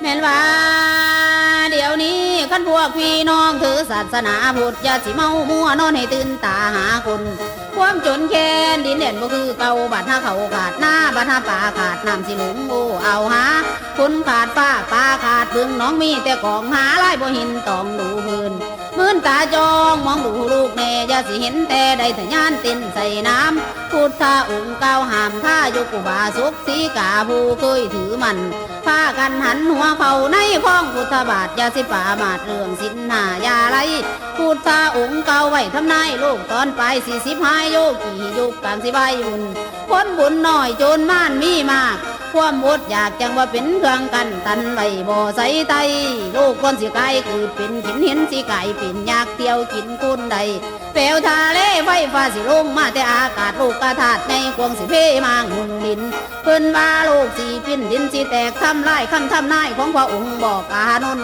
ແມ່ນວ່າດຽວນີ້ ຄັນພວກພີ່ນ້ອງຖືສາສະໜາພຸດ ຢ່າຊິເມົາມົວນອນໃຫ້ຕື່ນຕາຫາຄົນ ຄວາມຈົນແຄ້ນດິນແດນບໍ່ຄືເກົ່າ ບັດຫາເຂົ້າຂາດນາ ບັດຫາປາຂາດນ້ຳ ຊິຫຼົງໂອ້ອ່າວຫາ ຝົນຂາດຟ້າ ປາຂາດບຶງ ໜອງມີແຕ່ຂອງຫາ ລາຍບໍ່ເຫັນຕ້ອງດູເພີນ ມື່ນຕາຈ້ອງມອງດູລູກແດ່ ຢ່າຊິເຫັນແຕ່ໄດ້ທະຍານເຕັ້ນໃສ່ນ້ຳ ພຸດທະອົງກ່າວຫ້າມ ທາຍຸກອຸບາສົກສີກາ ຜູ້ເຄີຍຖືໝັ້ນ ພາກັນຫັນຫົວເຂົ້າໃນຄອງພຸດທະບາດ ຢ່າຊິປະໝາດເລື່ອງສິນຫ້າ ຢ່າໄລ ພຸດທະອົງກ່າວໄວ້ທຳນາຍໂລກຕອນປາຍ ສີ່ສິບຫາຍໂຍກີ ຍຸກກາງຊິວາຍຫຸ່ນ ຄົນບຸນໜ້ອຍໂຈນມານມີມາກ ຄວາມອົດຢາກຈັ່ງວ່າເປັນເຄື່ອງກັ້ນຕັນໄວ້ບໍ່ໃສ່ໄຕ້ ໂລກກ່ອນຊິກາຍເກີດເປັນເຂັນ ເຫັນຊິກາຍເປັນຍັກ ທ່ຽວກິນຄົນໄດ້ ແປວທະເລໄຟຟ້າຊິລົງມາແຕ່ອາກາດ ໂລກກະທາດໃຫຍ່ກວ້າງຊິເພມາງຸ່ນດິນ ເພິ່ນວ່າໂລກຊິປິ່ນ ດິນຊິແຕກທຳລາຍ ຄຳທຳນາຍຂອງພະອົງບອກອານົນ